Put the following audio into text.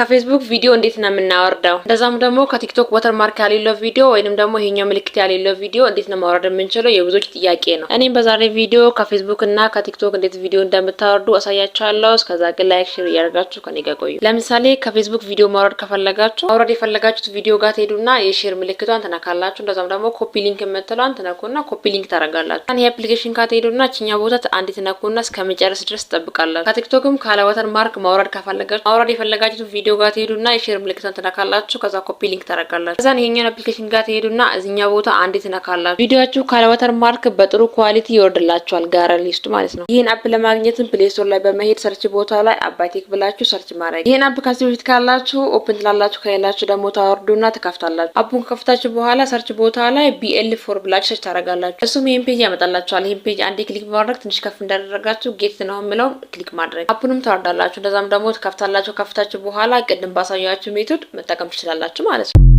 ከፌስቡክ ቪዲዮ እንዴት ነው የምናወርደው? እንደዛም ደግሞ ከቲክቶክ watermark የሌለው ቪዲዮ ወይንም ደግሞ ይሄኛው ምልክት የሌለው ቪዲዮ እንዴት ነው ማውረድ የምንችለው? የብዙዎች ጥያቄ ነው። እኔም በዛሬ ቪዲዮ ከፌስቡክ እና ከቲክቶክ እንዴት ቪዲዮ እንደምታወርዱ አሳያችኋለሁ። እስከዛ ግን like፣ share እያደረጋችሁ ከኔ ጋር ቆዩ። ለምሳሌ ከፌስቡክ ቪዲዮ ማውረድ ከፈለጋችሁ ማውረድ የፈለጋችሁት ቪዲዮ ጋር ትሄዱና የ share ምልክቷን ትነካላችሁ። እንደዛም ደግሞ copy link የምትለዋን ትነኩና copy link ታደርጋላችሁ። ይሄ application ጋር ትሄዱና እችኛ ቦታ አንዴ ትነኩና እስከሚጨርስ ድረስ ትጠብቃላችሁ። ከቲክቶክም ካለ watermark ማውረድ ከፈለጋችሁ ማውረድ የፈለጋችሁት ቪዲዮ ጋር ትሄዱና የ share ምልክቷን ትነካላችሁ። ከዛ copy link ታደርጋላችሁ። ከዛን ይሄኛውን application ጋር ትሄዱና እዚኛ ቦታ አንዴ ትነካላችሁ። ቪዲዮአችሁ ካለ watermark በጥሩ quality ይወርድላችኋል፣ ጋራሊ ውስጥ ማለት ነው። ይህን app ለማግኘትም Play Store ላይ በመሄድ search ቦታ ላይ አባይቴክ ብላችሁ search ማድረግ። ይህን app ከዚህ በፊት ካላችሁ open ትላላችሁ፣ ከሌላችሁ ደግሞ ታወርዱና ትከፍታላችሁ። App ኡን ከከፍታችሁ በኋላ search ቦታ ላይ BL4 ብላችሁ search ታደርጋላችሁ። እሱም ይህን page ያመጣላችኋል። ይህን page አንዴ click በማድረግ ትንሽ ከፍ እንዳደረጋችሁ get now የሚለው click ማድረግ app ኡንም ታወርዳላችሁ። እንደዛም ደግሞ ትከፍታላችሁ። ከፍታችሁ በኋላ ቅድም ባሳያችሁ method መጠቀም ትችላላችሁ ማለት ነው።